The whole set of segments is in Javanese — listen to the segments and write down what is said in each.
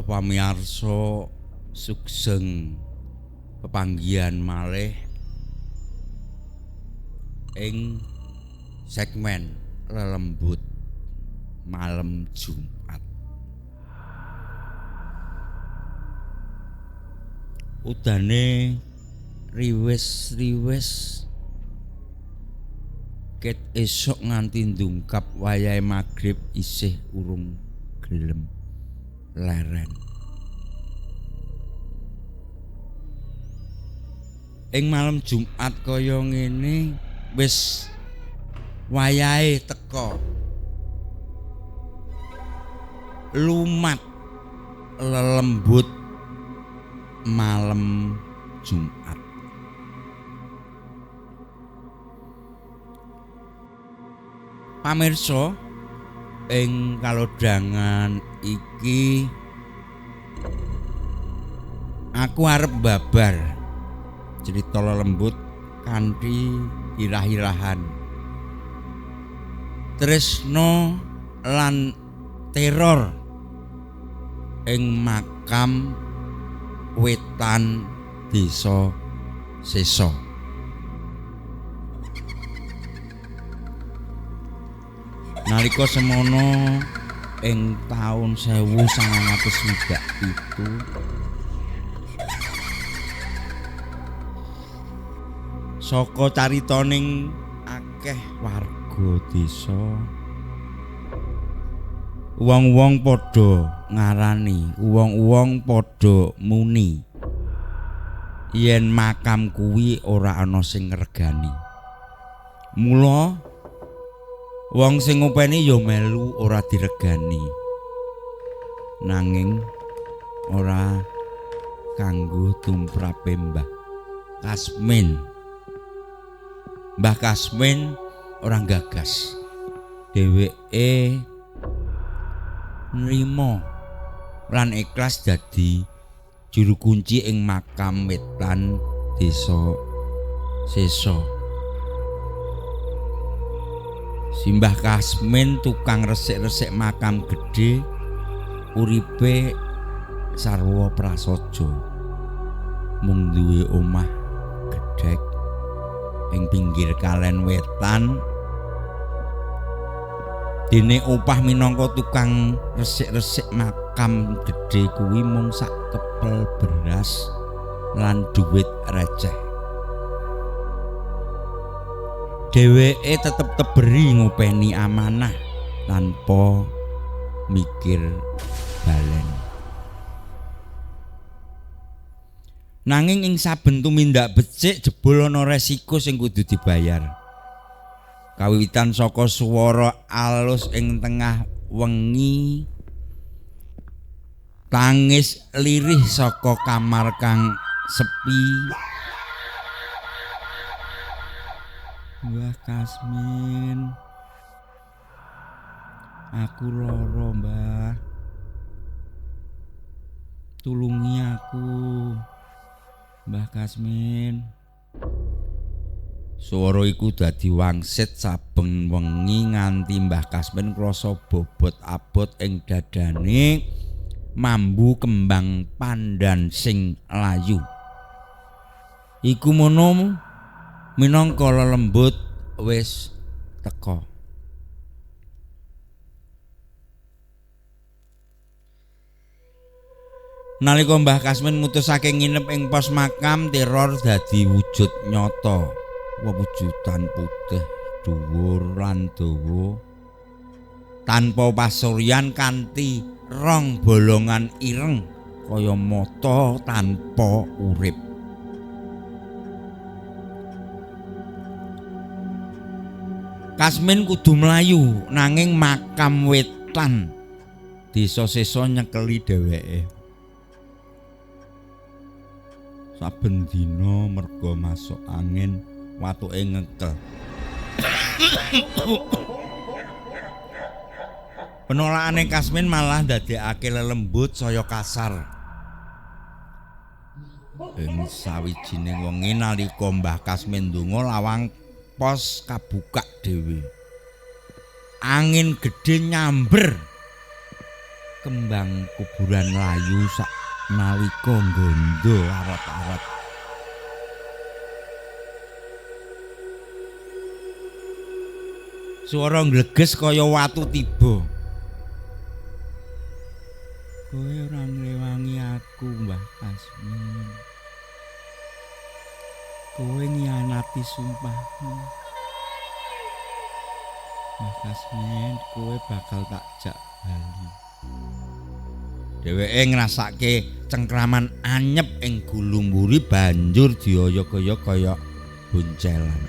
Para pamirsa sugeng pepanggihan malih ing segmen lelembut malam Jumat. Udane riwis-riwis ket esuk nganti ndungkap wayahe magrib isih urung gelem leren. Ing malam Jumat kaya ngene wis wayahe teka. Lumat lelembut malam Jumat. Pamirsa, ing kalodhangan iki aku arep babar crita lelembut kanthi irah-irahan tresna lan teror ing makam wetan desa Sesa. Nalika semono ing taun 1967 saka caritaning akeh warga desa, wong-wong padha ngarani, wong-wong padha muni yen makam kuwi ora ana sing ngregani. Mula wong sing ngopeni ya melu ora diregani. Nanging ora kanggo tumrape Mbah Kasmin. Mbah Kasmin ora gagas. Dheweke nrimo lan ikhlas dadi juru kunci ing makam wetan desa Sesa. Simbah Kasmin tukang resik-resik makam gedhe, uripe sarwa prasaja. Mung duwe omah gedhek ing pinggir kalen wetan. Dene opah minangka tukang resik-resik makam gedhe kuwi mung sak kepel beras lan dhuwit receh. Dheweke tetep teberi ngopeni amanah tanpa mikir balen. Nanging ing saben tumindak becik jebul ana resiko sing kudu dibayar. Kawiwitan saka swara alus ing tengah wengi, tangis lirih saka kamar kang sepi. Mbah Kasmin, aku lara, Mbah. Tulungi aku, Mbah Kasmin. Swara iku dadi wangsit saben wengi nganti Mbah Kasmin krasa bobot abot ing dadane, mambu kembang pandan sing layu. Iku mono minangka lelembut wis teka. Nalika Mbah Kasmin mutusake nginep ing pos makam, teror dadi wujud nyata. Wewujudan putih dhuwur lan dawa tanpa pasuryan kanthi rong bolongan ireng kaya mata tanpa urip. Kasmin kudu mlayu nanging makam wetan desa Sesa nyekeli dheweke. Saben dina merga masuk angin watuke ngekel. Penolakane Kasmin malah ndadekake lelembut saya kasar. Ing sawijining wengi nalika Mbah Kasmin ndonga, lawang pos kabukak dhewe. Angin gedhe nyamber Kembang kuburan layu sak nalika nggondo arat-arat. Swara ngleges kaya watu tiba. Kowe ora ngrewangi aku, Mbah Kasmin. Kowe nyianati sumpahmu. Mbah Kasmin, kowe bakal tak jak bali. Dheweke ngrasake cengkraman anyep ing gulumburi banjur dioyok-oyok kaya boncelan.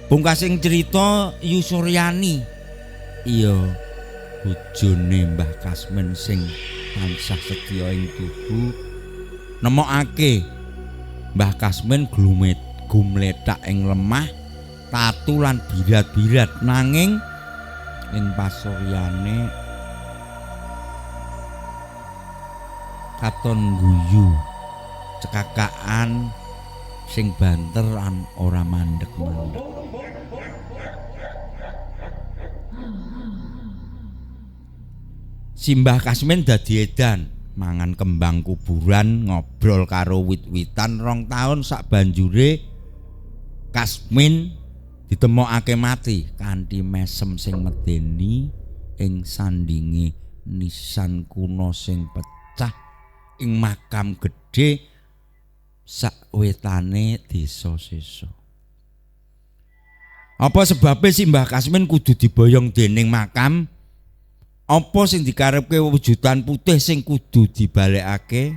Pungkasing crita Yusuryani, iya bojone Mbah Kasmin sing tansah setya ing tugu, nemokake Mbah Kasmin gumlethak ing lemah tatu lan birat-birat, nanging ing pasuryane katon guyu cekakaan sing banter lan ora mandek-mandek. Simbah Kasmin dadi edan, mangan kembang kuburan, ngobrol karo wit-witan 2 taun sakbanjure Kasmin ditemokake mati kanthi mesem sing medeni ing sandinge nisan kuno sing pecah ing makam gedhe sakwetane desa Sesa. Apa sebabe Simbah Kasmin kudu diboyong dening makam? Apa sing dikarepke wujudan putih sing kudu dibalekake?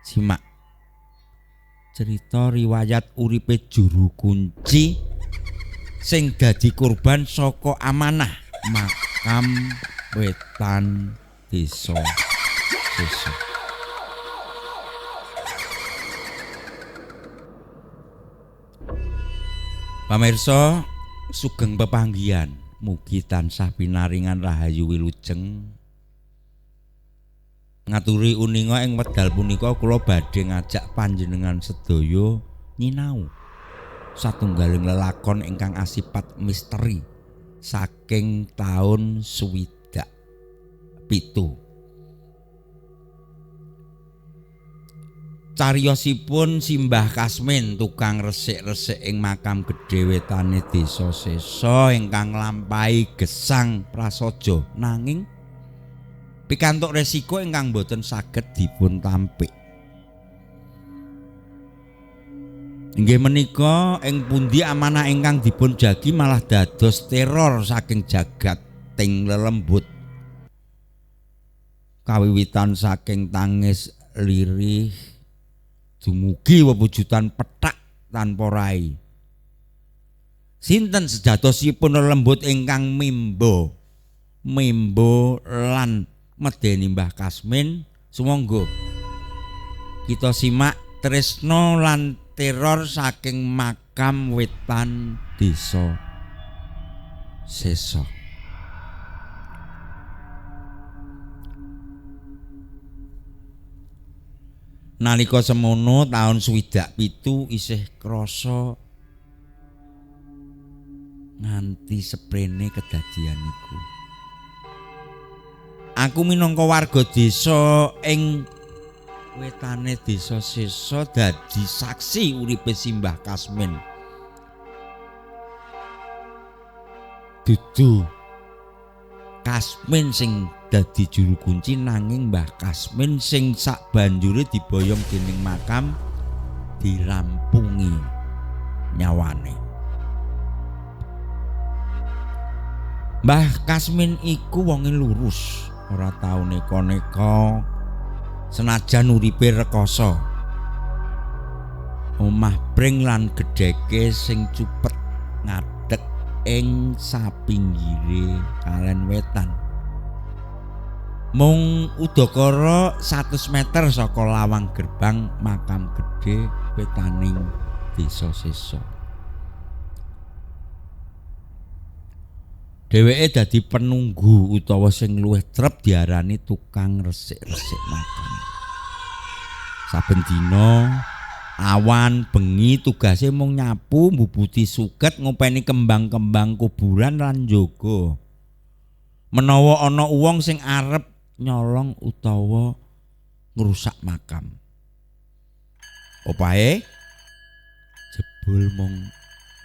Simak cerita riwayat uripe juru kunci sing dadi korban saka amanah makam wetan desa Sesa. Pamirsa, sugeng pepanggihan. Mugi tansah pinaringan rahayu wilujeng. Ngaturi uninga ing wedal punika kula badhe ngajak panjenengan sedaya nyinau satunggaling lelakon ingkang asipat misteri saking taun 67. Cariyosipun Simbah Kasmin tukang resik-resik ing makam gedhe wetane desa Sesa ingkang nglampahi gesang prasaja, nanging pikantuk resiko ingkang boten saged dipun tampik. Inggih menika ing pundi amanah ingkang dipun jagi malah dados teror saking jagat ting lelembut. Kawiwitan saking tangis lirih dumugi wewujudan pethak tanpa rai. Sinten sejatosipun lelembut ingkang mimba lan medeni Mbah Kasmin? Sumangga kita simak tresna lan teror saking makam wetan desa Sesa. Nalika semono taun 67 isih krasa nganti seprene kedadian iku. Aku minangka warga desa ing wetane desa Sesa dadi saksi uripe Simbah Kasmin. Dudu Kasmin sing dadi juru kunci, nanging Mbah Kasmin sing sakbanjure diboyong dening makam dirampungi nyawane. Mbah Kasmin iku wonge lurus, ora tau neka-neka, senajan uripe rekoso. Omah pring lan gedheke sing cupet ngadeg ing sapinggire kalen wetan. Mung udakara 100 meter saka lawang gerbang makam gedhe wetaning desa Sesa. Dheweke dadi penunggu utawa sing luwih trep diarani tukang resik-resik makam. Saben dina awan bengi tugase mung nyapu, mbubuti suket, ngopeni kembang-kembang kuburan lan njaga. Menawa ana wong sing arep nyolong utawa ngrusak makam. Opahe jebul mung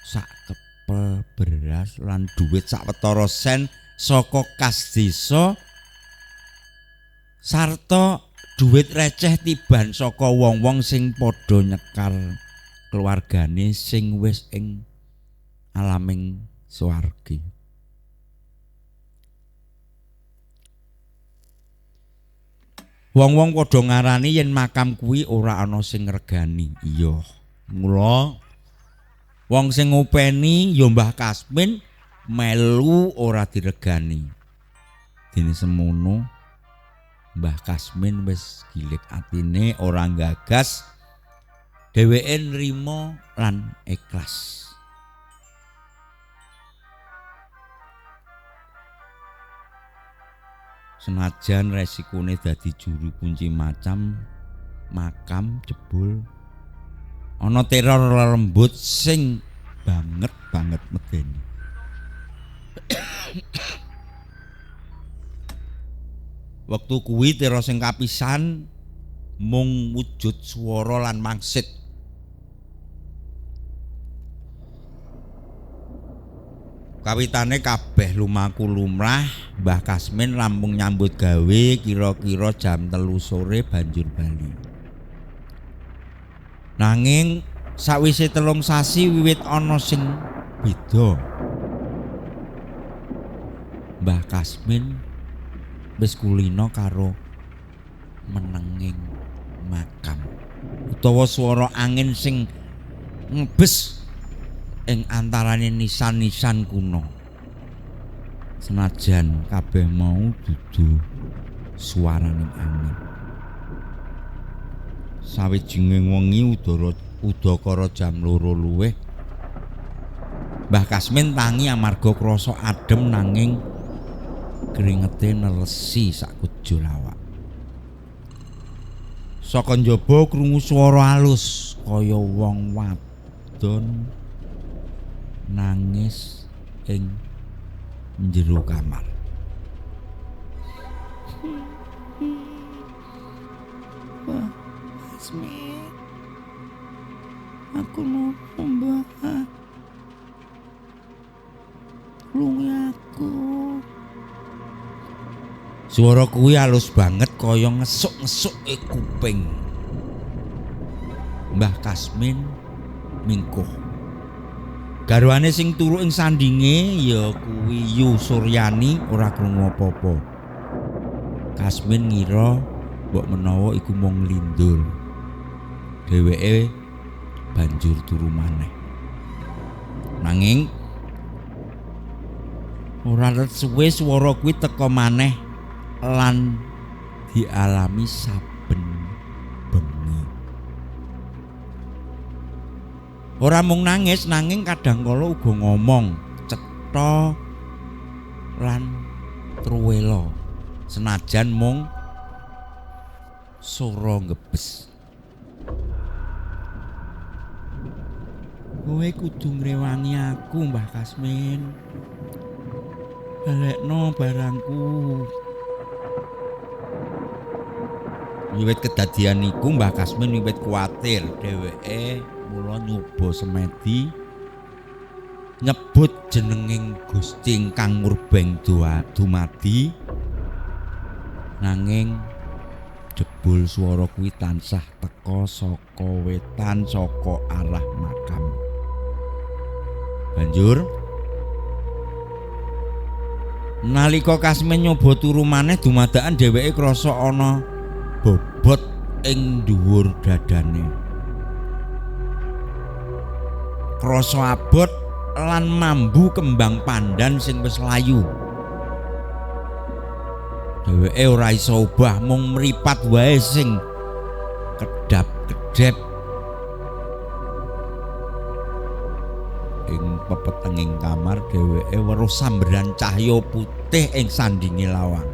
sak kepel beras lan dhuwit sawetara sen saka kas desa sarta dhuwit receh tiban saka wong-wong sing padha nyekar keluargane sing wis ing alaming swarga. Wong-wong padha ngarani yen makam kuwi ora ana sing ngregani. Iya, mula wong sing ngopeni ya Mbah Kasmin melu ora diregani. Dene semono Mbah Kasmin wis gilik atine ora nggagas, dheweke nrima lan ikhlas. Senajan resikone dadi juru kunci macam makam jebul ana teror lelembut sing banget banget medeni. Wektu kuwi teror sing kapisan mung wujud swara lan mangsit. Kawitane kabeh lumaku lumrah, Mbah Kasmin rampung nyambut gawe kira-kira jam 3 sore banjur bali. Nanging sawise 3 sasi wiwit ana sing beda. Mbah Kasmin wis kulina karo menenging makam utawa swara angin sing ngebes ing antarane nisan-nisan kuno. Senajan kabeh mau dudu suaraning angin. Sawijenging wengi udakara jam 2 luwih, Mbah Kasmin tangi amarga krasa adem nanging kringete nelesi sakujur awak. Saka njaba krungu swara alus kaya wong wadon nangis ing njero kamar. Mbah Kasmin, aku nopo Mbah? Tulungi aku. Swara kuwi alus banget kaya ngesuk-ngesuk kuping. Mbah Kasmin mingkuh. Garwane sing turu ing sandinge ya kuwi Yu Suryani ora krungu apa-apa. Kasmin ngira mbok menawa iku mung lindur. Dheweke banjur turu maneh. Nanging ora let suwe swara kuwi teka maneh lan dialami saben bengi. Ora mung nangis nanging kadang kala uga ngomong cetha lan truwela senajan mung swara ngebes. Kowe kudu ngrewangi aku Mbah Kasmin. Balekno barangku. Wiwit kedadian iku Mbah Kasmin wiwit kuwatir. Dheweke mula nyoba semedi nyebut jenenging Gusti ingkang murbeng dumadi, nanging jebul swara kuwi tansah teka saka wetan saka arah makam. Banjur nalika Kasmin nyoba turu maneh dumadakan dheweke krasa ana bobot ing dhuwur dadane. Krasa abot lan mambu kembang pandan sing wis layu. Dheweke ora iso obah mung mripat wae sing kedap-kedep. Ing pepetenging kamar dheweke weruh samberan cahya putih ing sandinge lawang.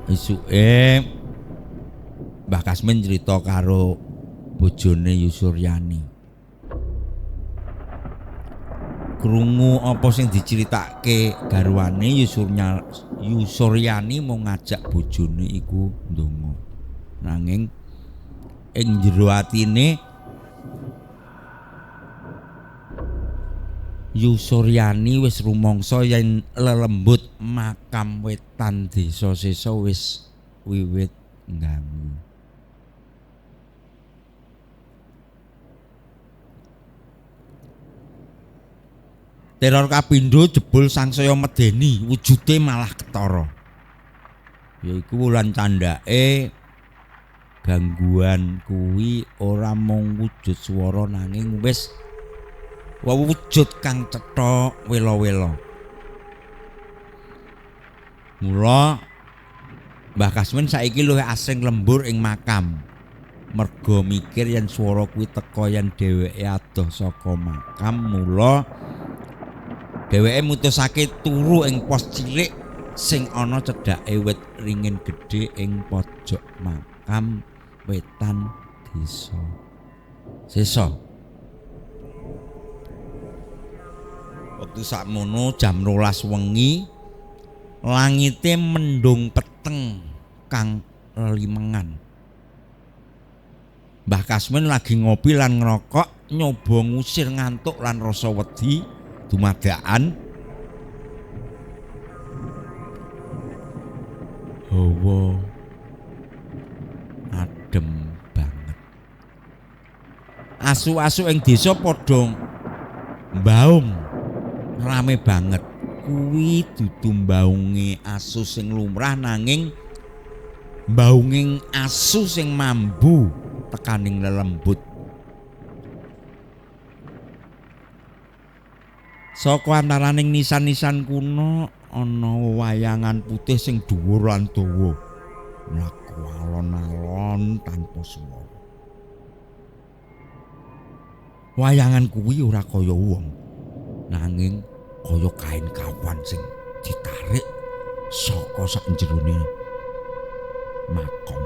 Isuke Mbah Kasmin crita karo bojone Yu Suryani. Krungu apa sing diceritake garwane Yusuryani mung ngajak bojone iku ndonga. Nanging ing jero atine Yusuryani wis rumangsa yen lelembut makam wetan desa Sesa wis wiwit ngganggu. Teror kapindho jebul sangsaya medeni, wujude malah ketara. Yaiku wulan candhake gangguan kuwi ora mung wujud swara nanging wis wujud kang cetha wela-wela. Mula Mbah Kasmin saiki luwih asring lembur ing makam. Merga mikir yen swara kuwi teka yen dheweke adoh saka makam, mula dheweke mutusake turu ing pos cilik sing ana cedhake wit ringin gedhe ing pojok makam wetan desa Sesa. Wektu sakmono jam 12 wengi, langite mendung peteng kang lelimengan. Mbah Kasmin lagi ngopi lan ngrokok, nyoba ngusir ngantuk lan rasa wedi dumadakan. Hawa adem banget. Asu-asu ing desa padha mbaung rame banget. Kuwi dudu mbaunge asu sing lumrah nanging mbaunging asu sing mambu tekaning lelembut. Saka antaraning nisan-nisan kuno ana wayangan putih sing dhuwur lan dawa, mlaku alon-alon tanpa swara. Wayangan kuwi ora kaya wong, nanging kaya kain kafan sing ditarik saka sak jerone makom.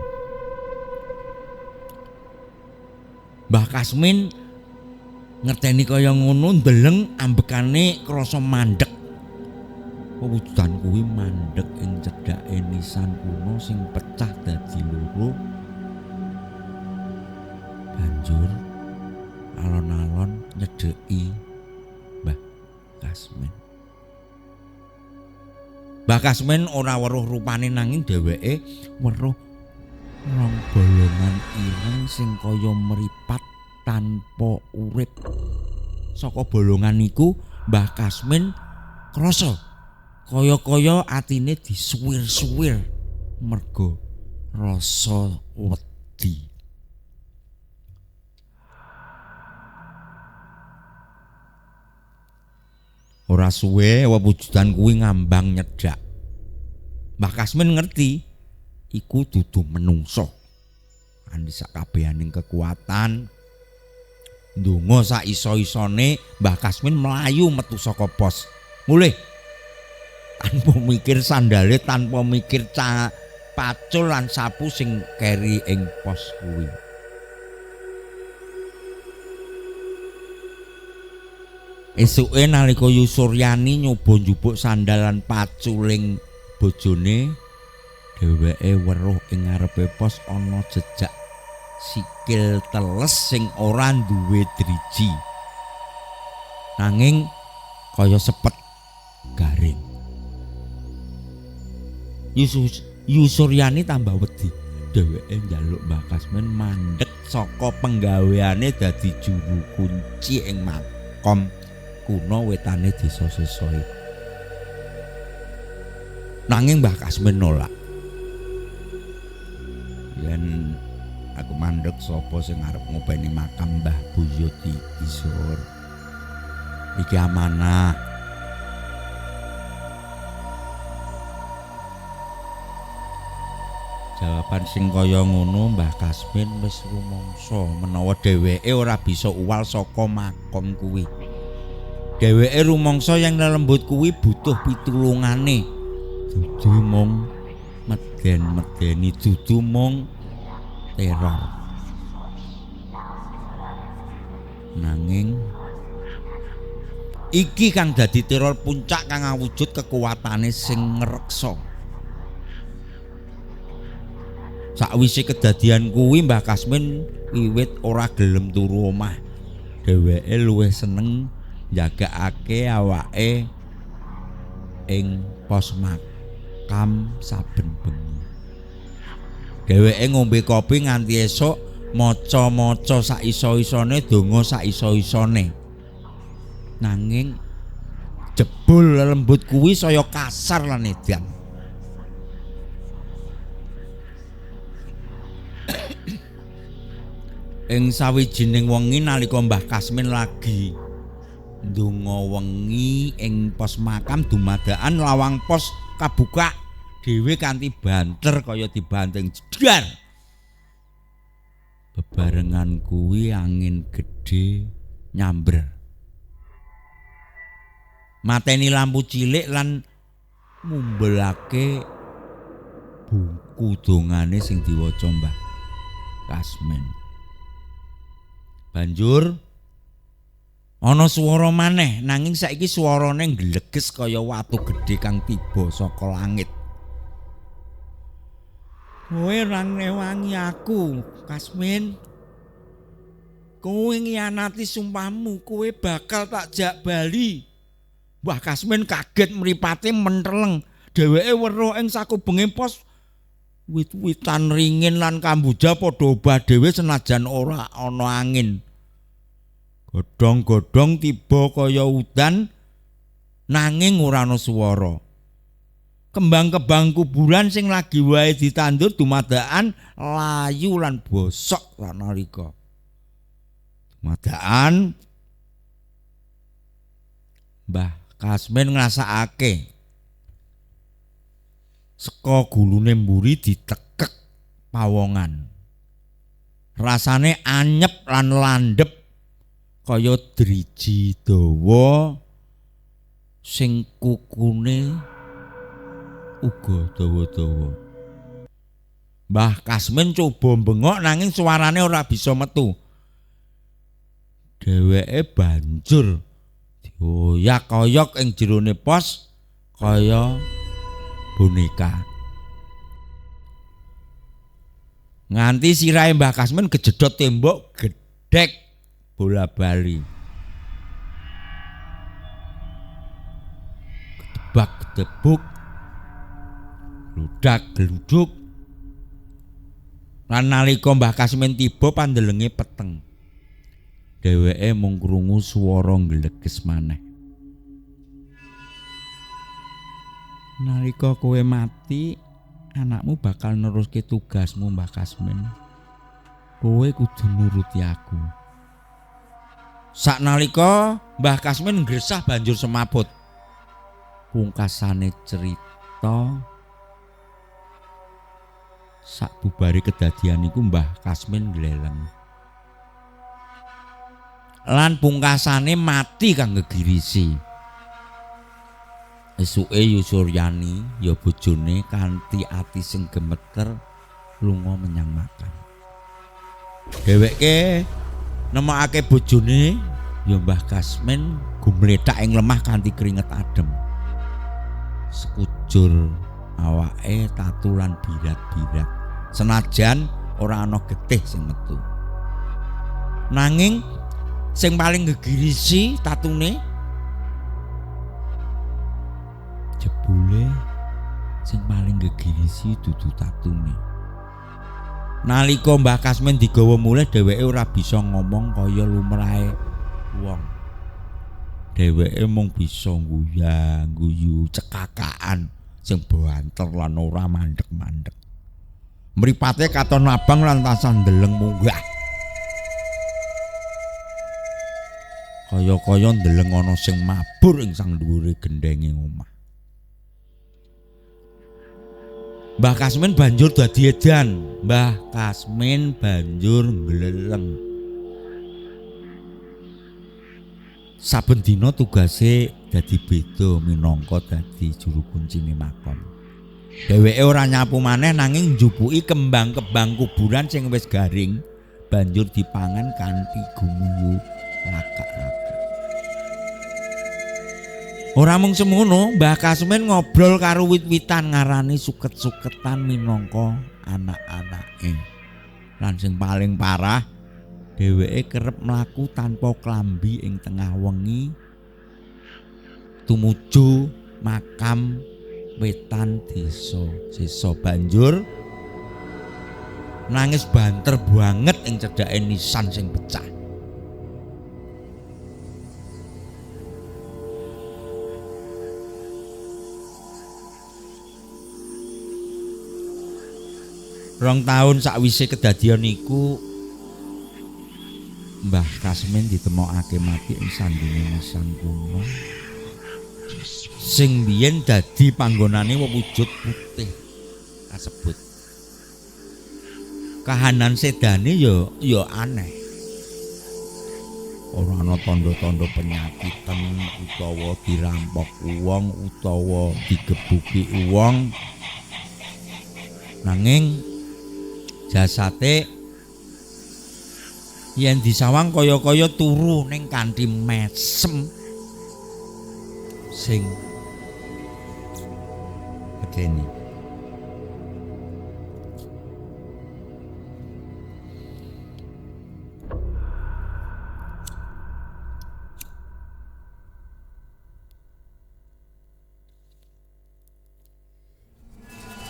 Mbah Kasmin ngerteni kaya ngono, ndeleng ambekane krasa mandek. Pewujudan kuwi mandek ing cedhake nisan kuno sing pecah dadi loro. Banjur alon-alon nyedheki Mbah Kasmin. Mbah Kasmin ora weruh rupane nanging dheweke weruh rong bolongan ireng sing kaya mripat tanpa urip. Saka bolongan iku Mbah Kasmin krasa kaya-kaya atine disuwir-suwir merga rasa wedi. Ora suwe wewujudan kuwi ngambang nyedhak. Mbah Kasmin ngerti iku dudu menungsa. Andi sakabehaning kekuatan ndonga sak iso-isone Mbah Kasmin mlayu metu saka pos. Mulih tanpa mikir sandale, tanpa mikir pacul lan sapu sing keri ing pos kuwi. Esuke nalika Yusuryani nyoba njupuk sandal lan paculing bojone, dheweke weruh ing ngarepe pos ana jejak sikil teles sing ora duwe driji. Nanging kaya sepet garing. Yusuryani tambah wedi. Dheweke njaluk Mbah Kasmin mandhek saka penggaweane dadi juru kunci ing makom kuno wetane desa Sesa. Nanging Mbah Kasmin nolak. Yen aku mandhek sapa sing arep ngopeni makam Mbah Buyut iki, Sur? Iki amanah. Jawaban sing kaya ngono Mbah Kasmin wis rumangsa menawa dheweke ora bisa uwal saka makom kuwi. Dheweke rumangsa yen lelembut kuwi butuh pitulungane. Dudu mung meden-medeni, dudu mung teror. Nanging Iki kang dadi teror puncak kang awujud kekuatane sing ngreksa. Sakwise kedadian kuwi Mbah Kasmin wiwit ora gelem turu omah. Dheweke luwih seneng njagakake awake ing pos makam saben bengi. Dheweke ngombe kopi nganti esuk, maca-maca sak iso-isone, donga sak iso-isone. Nanging jebul lelembut kuwi saya kasar lan edan. Ing sawijining wengi nalika Mbah Kasmin lagi ndonga wengi ing pos makam, dumadakan lawang pos kabuka dhewe kanthi banter kaya dibanting jedar. Bebarengan kuwi angin gedhe nyamber, mateni lampu cilik lan mumbelake buku dongane sing diwaca Mbah Kasmin. Banjur ana swara maneh, nanging saiki swarane nggleges kaya watu gedhe kang tiba saka langit. Kowe ora ngrewangi aku, Kasmin. Kowe ngianati sumpahmu, kowe bakal tak jak bali. Mbah Kasmin kaget, mripate menteleng. Dheweke weruh ing sakubenge pos wit-witan ringin lan kambuja padha obah dhewe senajan ora ana angin. Godhong-godhong tiba kaya udan nanging ora ana swara. Kembang-kembang kuburan sing lagi wae ditandur dumadakan layu lan bosok sanalika. Dumadakan Mbah Kasmin ngrasakake saka gulune mburi ditekek pawongan. Rasane anyep lan landhep kaya driji dawa sing kukune uga dawa-dawa. Mbah Kasmin coba bengok nanging suarane ora bisa metu. Dheweke banjur dioyak-oyok ing jerone pos kaya boneka. Nganti sirahe Mbah Kasmin kejedot tembok gedhek bola bali. Gedebak gedebuk, gludak gluduk. Lan nalika Mbah Kasmin tiba pandelenge peteng. Dheweke mung krungu swara nggleges maneh. Nalika kowe mati, anakmu bakal neruske tugasmu, Mbah Kasmin. Kowe kudu nuruti aku. Saknalika Mbah Kasmin nggresah banjur semaput. Pungkasane cerita, sakbubare kedadian iku Mbah Kasmin gleleng. Lan pungkasane mati kang gegirisi. Esuke Yusuryani ya bojone kanthi ati sing gemeter lunga menyang makam. Dheweke nemokake bojone ya Mbah Kasmin gumlethak ing lemah kanthi keringet adem. Sekujur awake tatu lan birat-birat. Senajan ora ana getih sing metu. Nanging sing paling gegirisi tatune jebule sing paling gegirisi dudu tatune. Nalika Mbah Kasmin digawa mulih, dheweke ora bisa ngomong kaya lumrahe wong. Dheweke mung bisa guyu cekakaan sing banter lan ora mandek-mandek. Mripate katon abang lan tansah ndeleng munggah. Kaya-kaya ndeleng ana sing mabur ing sang dhuwure gendhenge omah. Mbah Kasmin banjur dadi edan. Mbah Kasmin banjur ngleleng. Saben dina tugase dadi beda minangka dadi juru kuncine makam. Dheweke ora nyapu maneh nanging njupuki kembang-kembang kuburan sing wis garing banjur dipangan kanthi gumiyu lakak-lakak. Ora mung semono, Mbah Kasmin ngobrol karo wit-witan ngarani suket-suketan minangka anak-anake. Lan sing paling parah, dheweke kerep mlaku tanpa klambi ing tengah wengi tumuju makam wetan desa Sesa. Banjur nangis banter banget ing cedhake nisan sing pecah. Rong taun sakwise kedadian iku, Mbah Kasmin ditemokake mati ing sandinge nisan kuno sing biyen dadi panggonane wujud putih kasebut. Kahanan sedane ya aneh. Ora ana tandha-tandha penyakitan utawa dirampok wong utawa digebuki wong. Nanging jasate yen disawang kaya-kaya turu ning kanthi mesem sing medeni.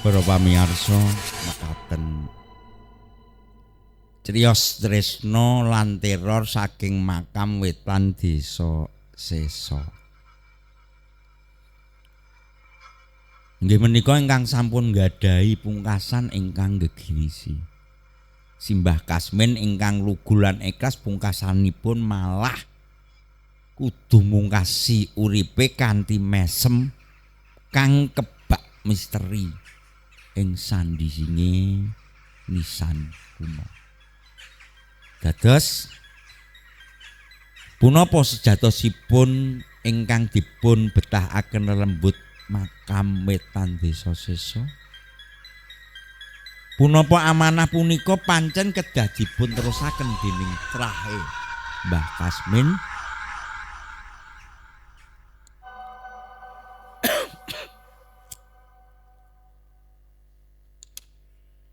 Para pamirsa, mekaten criyos tresna lan teror saking makam wetan desa Sesa. Inggih menika ingkang sampun nggadahi pungkasan ingkang gegirisi. Simbah Kasmin ingkang lugu lan ikhlas pungkasanipun malah kudu mungkasi uripe kanthi mesem kang kebak misteri ing sandhisinge nisan kuno. Dados punapa sejatosipun ingkang dipun betahaken lelembut makam wetan desa Sesa? Punapa amanah punika pancen kedah dipun terusaken dening trahe Mbah Kasmin?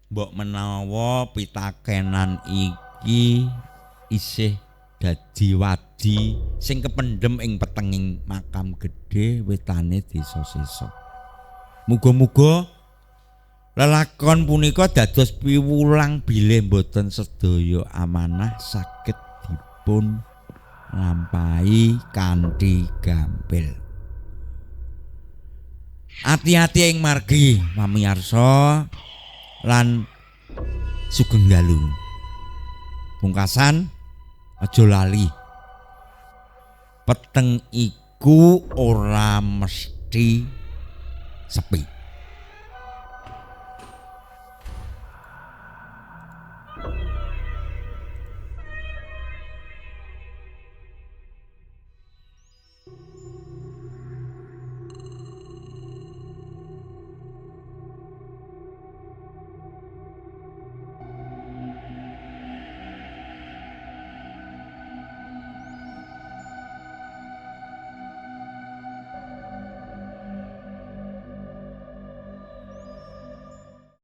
Mbok menawa pitakenan iki isih dadi wadi sing kependhem ing petenging makam gedhe wetane desa Sesa. Muga-muga lelakon punika dados piwulang bilih boten sedaya amanah saged dipun lampahi kanthi gampil. Ati-ati ing margi pamirsa lan sugeng dalu. Pungkasan aja lali, peteng iku ora mesti sepi.